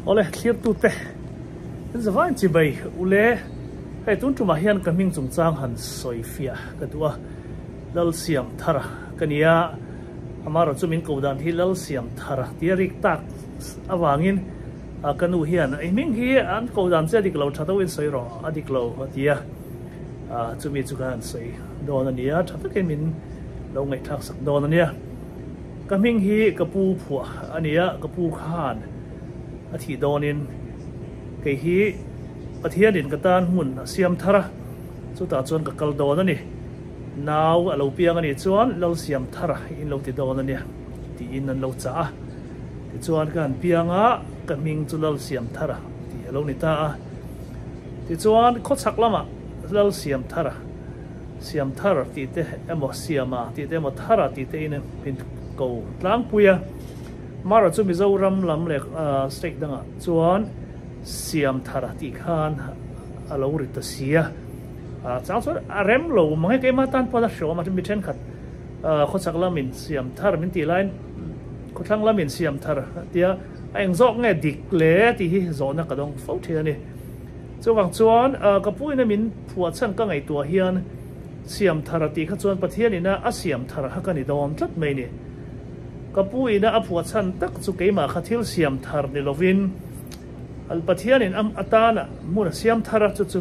Awle thlirtute in zavain chibai ule hei tun tumah hian ka hming chungchang han sawi fiah ka duh a Lalsiam Thara ka ni a amaherawh chu min ko dan hi Lalsiam Thara tia rik tak avangin ka nu hian i hming hi an ko dan che a dik lo tha deuhin sawi rawh a dik lo a ti a chumi chu ka han sawi dawn a ni a tha takin min lo ngaihthlak sak dawn a nia. Ka hming hi ka pu phuah a ni a, ka pu khan a thih dawnin kei hi Pathianin ka tan hmun a siam thar a, chutah chuan ka kal dawn a ni. Nau a lo piang a nih chuan Lal siam thar in lo ti dawn a nia tiin an lo chah a. Tichuan ka han piang a, ka hming chu Lal siam thar tih a lo ni ta a. Tichuan khawchhak lamah Lal siam thar Siam thar tih te emaw Siama tih te emaw Thara tih te in min ko tlangpui a. Mara chu Mizoram lam leh state dangah chuan Siam thara tih khan a lo ri ta si a. Chang chuan a rem lo mang e keimah tan pawh a hreawm a mi thenkhat khawchhak lamin Siam thar min tih laiin khawthlang lamin Siam thar tia a eng zawk nge dik le tih hi zawhna ka dawng fo thin a ni. Chuvang chuan ka puina min phuah chhan ka ngaihtuah hian siam thar a tih kha chuan Pathian ina a siam thar kha ka ni dawn tlat mai ni. Ka pu ina a phuah chhan tak chu keimah kha thil siam thar ni lovin Pathian in atana hmun a siam thar a chu chu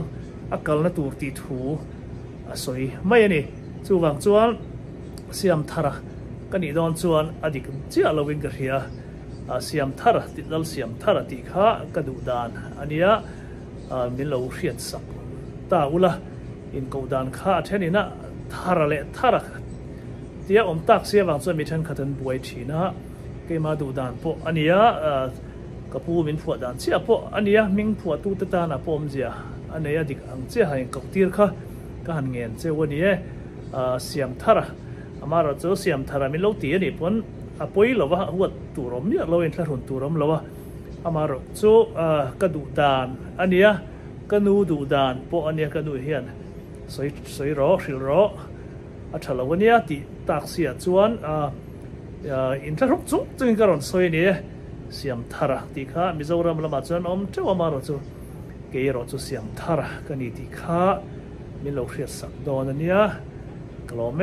a kalna tur tih thu a sawi mai a ni. Chuvang chuan siam thar a ka nih dawn chuan a dik chiah lovin ka hria. Siam thar tih lal siam thar a tih kha ka duh dan a nia, min lo hriat sak ta ula, inkoh dan kha a then ina thar leh thar a tia awm tak si avang chuan mi thenkhat an buai thin a, keimah duh dan pawh a nia, ka pu min phuah dan chiah pawh a nia, hming phuahtute tana pawh awmzia a nei a dik ang chiaha inkoh tir kha ka han ngen cheu a ni e, siam thar a. Amaherawh chu siam thar a min lo ti a nih pawn a pawi lo va, huat tur awm miah lo, inthlahrun tur awm lo a. Amaherawh chu ka duh dan a nia, ka nu duh dan pawh a nia, ka nu hian sawi sawi rawh, hrilh rawh, a tha lo a nia tih tak si ah chuan inthlahruk chung chungin ka rawn sawi a ni e, siam thar a tih kha Mizoram lamah chuan awm teuh amaherawh chu kei erawh chu siam thar ka ni tih kha min lo hriatsak dawn a nia, ka lawm e.